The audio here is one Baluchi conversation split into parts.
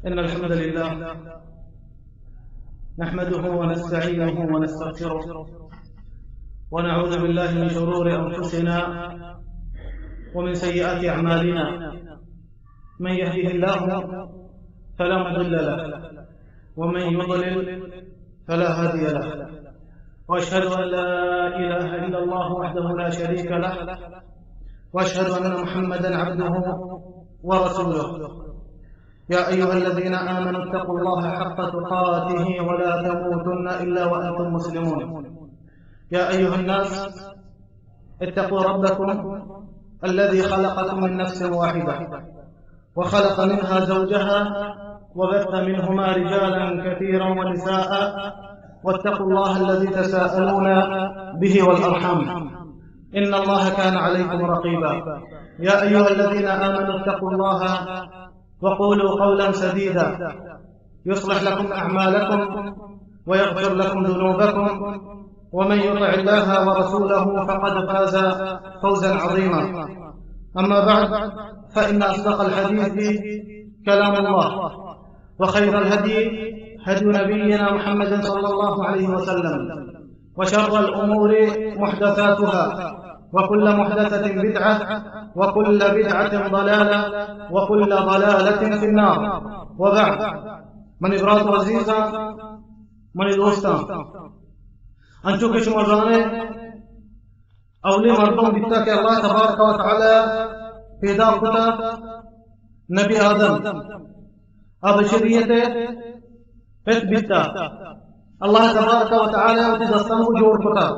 إن الحمد لله نحمده ونستعينه ونستغفره، ونعوذ بالله من شرور أنفسنا ومن سيئات أعمالنا. من يهده الله فلا مضل له، ومن يضلل فلا هادي له. وأشهد أن لا إله إلا الله وحده لا شريك له، وأشهد أن محمدا عبده ورسوله. يا أيها الذين آمنوا اتقوا الله حق تقاته ولا تموتن إلا وأنتم مسلمون. يا أيها الناس، اتقوا ربكم الذي خلقكم من نفس واحدة، وخلق منها زوجها، وبث منهما رجالا كثيرا ونساء، واتقوا الله الذي تساءلون به والأرحام، إن الله كان عليكم رقيبا. يا أيها الذين آمنوا اتقوا الله وقولوا قولا سديدا، يصلح لكم أعمالكم ويغفر لكم ذنوبكم، ومن يطع الله ورسوله فقد فاز فوزا عظيما. أما بعد، فإن أصدق الحديث كلام الله، وخير الهدي هدي نبينا محمد صلى الله عليه وسلم، وشر الأمور محدثاتها، وكل محدثة بدعة، وكل بدعة ضلالة، وكل ضلالة في النار. وبعد، منی برات و عزیزاں، منی دوستاں، انچو کہ شما زانے، اولی مردم بیتا کہ اللہ تبارک و تعالی پیدا کتا نبی آدم، آ بشریت پت بیتا۔ اللہ تبارک و تعالی وتی دستاں کو جوڑ کتا۔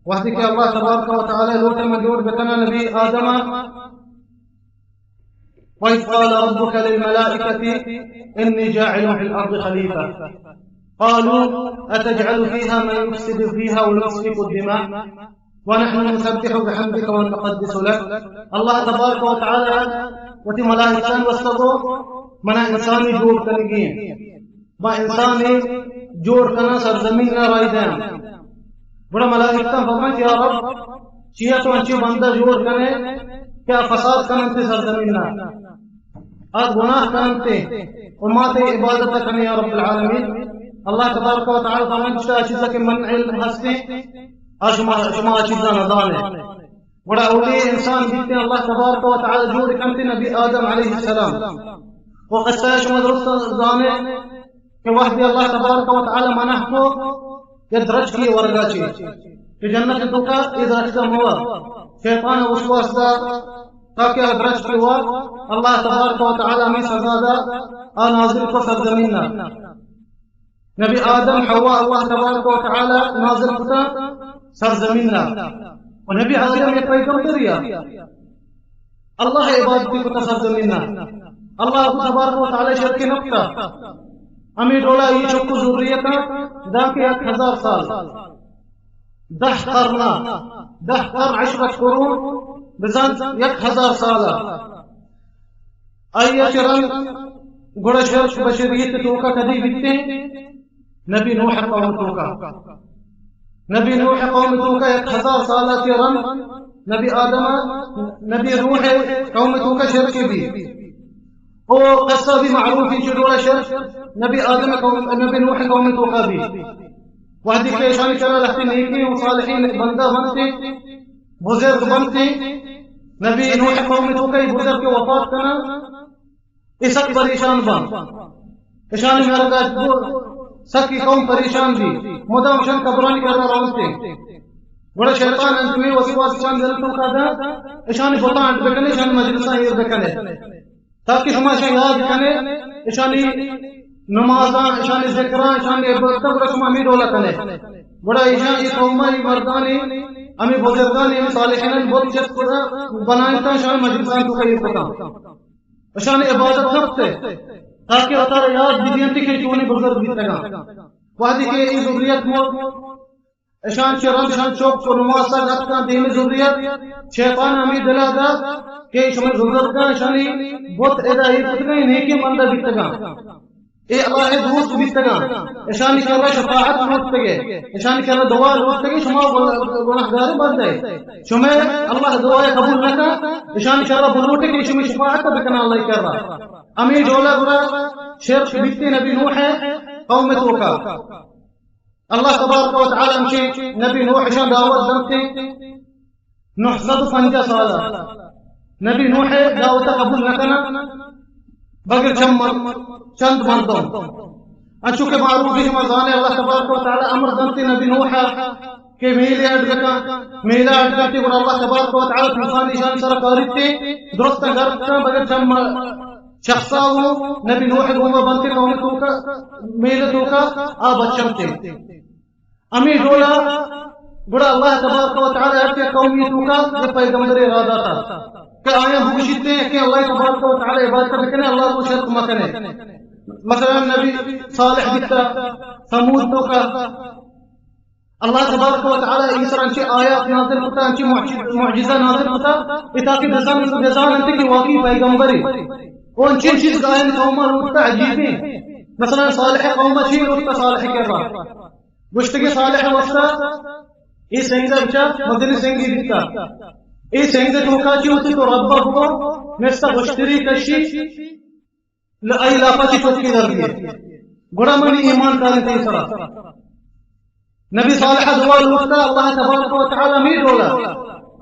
وقتی کہ اللہ تبارک و تعالی لوٹ من جوڑ بکنا نبی آدم، وَإِذْ قَالَ رَبُّكَ لِلْمَلَائِكَةِ إِنِّي جَاعِلٌ فِي الْأَرْضِ خَلِيفَةً، قَالُوا أَتَجْعَلُ فِيهَا مَنْ يُفْسِدُ فِيهَا وَيَسْفِكُ الدِّمَاءَ وَنَحْنُ نُسَبِّحُ بِحَمْدِكَ وَنُقَدِّسُ لَكَ۔ اللہ تبارک و تعالی وتی ملائکتاں گوشتگو، منا انسانی جوڑ کنگی ایں۔ ما انسانے جوڑ کناں، سرزمین ءَ راہی دیاں۔ گڑا ملائکتاں فرمائیت، یا رب، چیا تو انچیں بندہ جوڑ کنے کہ آ فساد کننت سرزمین ءَ، آ گناہ کننت، و ما تئی عبادت کنیں یا رب العالمین۔ اللہ تبارک و تعالی فرمائیت، آ چیزا کہ من علم ہستیں، آ شما، شما آ چیزا نہ زانے۔ گڑا اولی انسان بیتے اللہ تبارک و تعالی جوڑ کنتے نبی آدم علیہ السلام۔ و قصہ شما درست زانے کہ وقتی اللہ تبارک و تعالی منع کو یا درچکی ورگا چی کہ جنت توکا اے درچکا موا، شیطان وسواس دا تاکہ آ درچکی وا، اللہ تبارک و تعالی ہمیں سزا دا، آ نازل کو سرزمین نا۔ نبی آدم حوا اللہ تبارک و تعالی نازل کتا سرزمین نا۔ و نبی آدم یک پیغمبر یا اللہ عبادتی کتا سرزمین نا۔ اللہ تبارک و تعالی شرک نکتا۔ ہمیں ڈولا یہ چکو ذریتا دا کہ یک ہزار سال، دہ قرنا، دہ قرن، عشرت قرون، بزن یک ہزار سال۔ آئی ءَ چہ رند گڑا شرک بشریت توکا کدی بیتے؟ نبی نوح قوم توکا۔ نبی نوح قوم توکا یک ہزار سال ءَ چہ رند نبی آدم، نبی نوح قوم توکا شرک بی۔ او قصہ بی معروف، چہ ڈولا شرک نبی آدم قوم، نبی نوح قوم توکا بی۔ وہدی کہ اشانی کرا لہتے نیکیں و صالحیں بندہ بنتے، بزرگ بنتے، نبی نوح قوم توکا ای بزرگ کہ وفات کنا، اے سک پریشان باں۔ اشانی مرگا سکی قوم پریشان بی، مدام اشان قبرانی کرا رونتے۔ گڑا شیطان انچویں وسواس اشان دل توکا دا، اشانی بتاں اڈ بکنے، اشانی مجلساں ایر بکنے۔ تاکہ شما اشاں یاد کنے، اشانی نمازاں، اشانی ذکراں، اشانی عبادتاں، گڑا شما ہمے ڈولا کنے۔ گڑا ایشاں، اے قوما، اے مردانی، ہمے بزرگانی، ہمے صالحینانی بت چست کتا، بنائینتا، اشانی مجلسانی توکا ایر کتا۔ اشانی عبادت نہ کتے، تاکہ وتارا یاد بدینتی کہ چونی بزرگ بیتگاں۔ وہدی کہ اے ذریت مو اشان چہ رند اشان چک و نماسگ اتکاں دیمی ذریت، شیطان ہمے دلا دا کہ شمئے بزرگاں اشانی بت ادا ایر کتگاں، اے نیکیں بندہ بیتگاں۔ اے اللہ ءِ دوست بیتگاں، اشانی کرا شفاعت لوٹتگے، اشانی کرا دعا لوٹتگے، شما گناہگار بندے، شما اللہ دعا قبول نہ کن، اشانی کرا بلوٹے کہ شما شفاعت بکن اللہ کرا۔ ہمے ڈولا گڑا شرک بیتے نبی نوح ءِ قوم توکا۔ اللہ تبارک و تعالی ہمچی نبی نوح اشاں دعوت دنتے، نہہ سد و پنجاہ سال نبی نوح ءِ دعوت قبول نہ کنا، بگر چم چند مردم۔ انچو کہ معروف ہے، شما زانے، اللہ تبارک و تعالی امر دنتے نبی نوح کہ میلے اڈ بکن، میلہ اڈ کرتے، گڑا اللہ تبارک و تعالی طوفان ایشان سر کاریتے، درست غرق کن، بگر چم شخصا وہ نبی نوح گوما بنتے قوم توکا، میلہ توکا آ بچنتے۔ ہمے ڈولا گڑا اللہ تبارک و تعالی ہر کہ قومی توکا یک پیغمبرے را داتا کہ آیاں بگوشیتے کہ اللہ تبارک و تعالی عبادت بکنے، اللہ کو شرک مکنے۔ مثلا نبی صالح بیتا ثمود توکا، اللہ تبارک و تعالی ای سر انچے آیات نازل کتا، انچے معجز-، معجزہ نازل کتا، اے تاکہ بزان، بزان انت کہ واقعی پیغمبرے۔ او انچیں چیز کہ آیان قوما لوٹتا عجیبیں۔ مثلا صالح قوما چی لوٹتا؟ صالح کرا گوشتگی صالح واسطہ اے سنگ بچا، مزنیں سنگے بیتا۔ اے سنگ توکا چی ہوتی تو رب کو نستا گوشتری کشی، ل-، ای لاپا چی چوکی در دیے۔ گڑا منی ایمان کاری تی سرا۔ نبی صالح دعا لوٹتا، اللہ تبارک و تعالی ہمے ڈولا،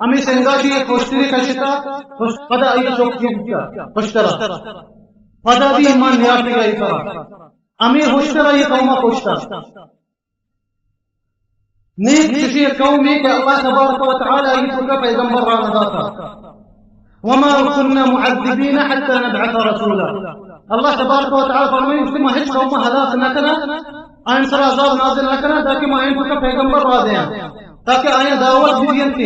ہمے سنگا چی یک ہوشتری کشتا، ہوش-، پدا ای چوکی بیتا، ہوشترا۔ پدا دی ایمان نیارتی گئی سرا۔ ہمے ہوشترا یہ قوما کشتا۔ نیک چشیں قومے کہ اللہ تبارک و تعالی ای توکا پیغمبر را نداتا۔ وما كنا معذبين حتى نبعث رسولا۔ اللہ تبارک و تعالی فرمائے، ما ہچ قوم ہلاک نہ کنا، آیان سر عذاب نازل نہ کنا، تاکہ ما آیان توکا پیغمبر را دیاں، تاکہ آیان دعوت بدینتے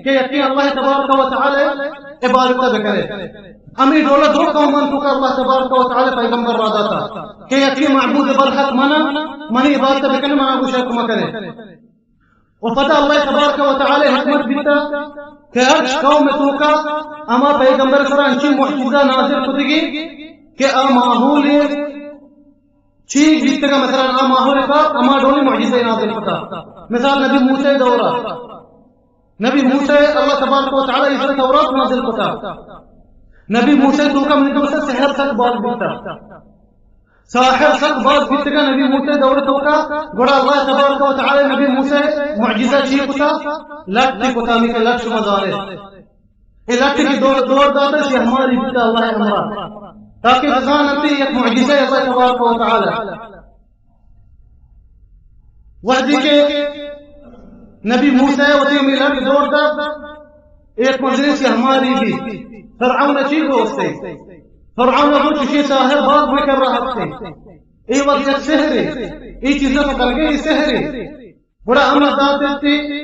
کہ یقین اللہ تبارک و تعالی عبادت بکنے۔ ہمے ڈولا دو قوماں توکا اللہ تبارک و تعالی پیغمبر را داتا کہ یقین معبود برحق منا، منی عبادت بکنے، منا گو شرک مکنے۔ و پدا اللہ تبارک و تعالی حکمت بیتا کہ ہرچ قوم توکا ہما پیغمبر سرا انچیں معجزہ نازل کتگی کہ آ ماحول چی بیتگا، مثلا آ ماحول کا ہما ڈولی معجزہ نازل کتا۔ مثال نبی موسیٰ دورا، نبی موسیٰ اللہ تبارک و تعالی اس تورات نازل کتا۔ نبی موسیٰ توکا من دوستا سحر سک باز بیتا۔ ساحر سک باز بیتگا نبی موسیٰ دور توکا، گڑا اللہ تبارک و تعالی نبی موسیٰ معجزہ چی کتا؟ لٹ کتا، ہمیں کہ لٹ شما زانے۔ اے لٹ کی دور، دور داتا سی ہماری بیتا اللہ امرا۔ تاکہ بزانتے یک معجزہ اللہ تبارک و تعالی۔ وہدی کہ نبی موسیٰ وتی ہمیں لٹ دور دات، ایک مجلس ہماری بھی۔ فرعون چی گوشتے؟ فرعون گو چشیں ساحر باز بے کر رہا ہستے۔ اے وقت یک سحرے، اے چیزاں تو کر گئے، اے سحرے۔ گڑا امر داتے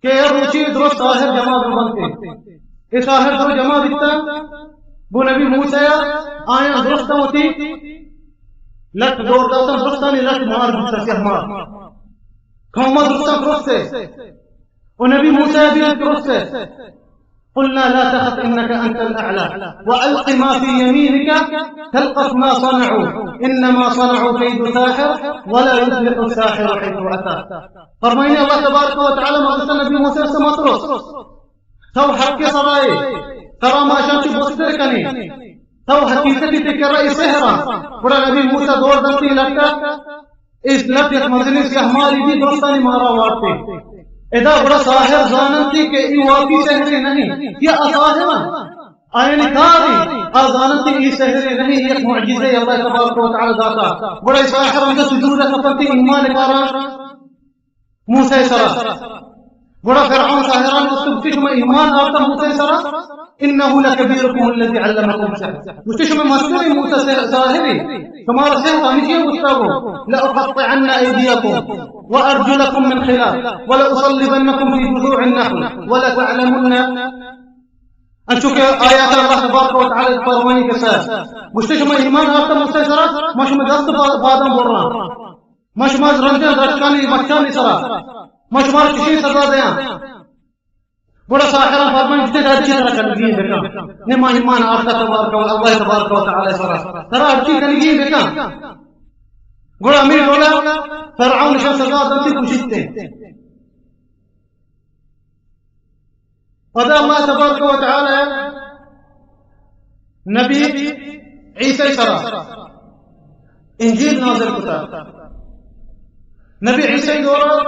کہ اے روچی درست ساحر جمع بنتے۔ اے ساحر تو جمع بیتا، گو نبی موسیٰ آیاں درست وتی لٹ دور داتا، درستانی لٹ مار بیتا، سیاہ مار۔ قوم درستاں درست ہے۔ و نبی موسیٰ بھی درست ہے۔ قلنا لا تخف إنك أنت الأعلى وألق ما في يمينك تلقف ما صنعوا إنما صنعوا كيد ساحر ولا يفلح الساحر حيث أتى۔ فرمائنے اللہ تبارک و تعالی مقصد نبی موسیٰ سے مترس۔ تو حق کے سرائے، ترا ما شان چی بستر کنی۔ تو حقیقتی تے کرا ای سحرا۔ گڑا نبی موسیٰ دور دستی لٹا، اس لٹ یک مزنی سیاہ ماری بھی درستانی مارا وارتے۔ ادا گڑا ساحر زاننتی کہ ای واقعی سحری نہیں، یا اساحرا۔ آیانی کاری، آ زاننتی ای سحری نہیں، یک معجزہ اللہ تبارک و تعالی داتا۔ گڑا ای ساحر ہم سجود کپنتی ایمان کارا۔ موسیٰ سرا۔ گڑا فرعون ساحران گوشت، گوشتی شما ایمان آورتا موسیٰ سرا؟ إنه لكبيركم الذي علمكم السحر۔ گوشتی شما مستریں موسیٰ سحر، ساحری، شمارا سحر ہمیشی گوشتا گو، لأقطعن أيديكم وأرجلكم من خلاف ولأصلبنكم في جذوع النخل ولتعلمن۔ انچو کہ آیات اللہ تبارک و تعالی فرمانی کسا۔ گوشتی شما ایمان آورتا موسیٰ سرا، ما شما دست پا-، پاداں برنا۔ ما شما رندیں درچکانی بچانی سرا، ما شما چشیں سزا دیاں۔ گڑا ساحراں فرمان دیتے، ہرچی ترا کنگی بکن۔ نی ما ایمان آرتا تبارک و، اللہ تبارک و تعالی سرا، ترا ہرچی کنگی بکن۔ گڑا ہمیں ڈولا فرعون شان سزا دنتی کشیتے۔ پدا اللہ تبارک و تعالی نبی عیسی سرا انجیل نازل کتا۔ نبی عیسی دورا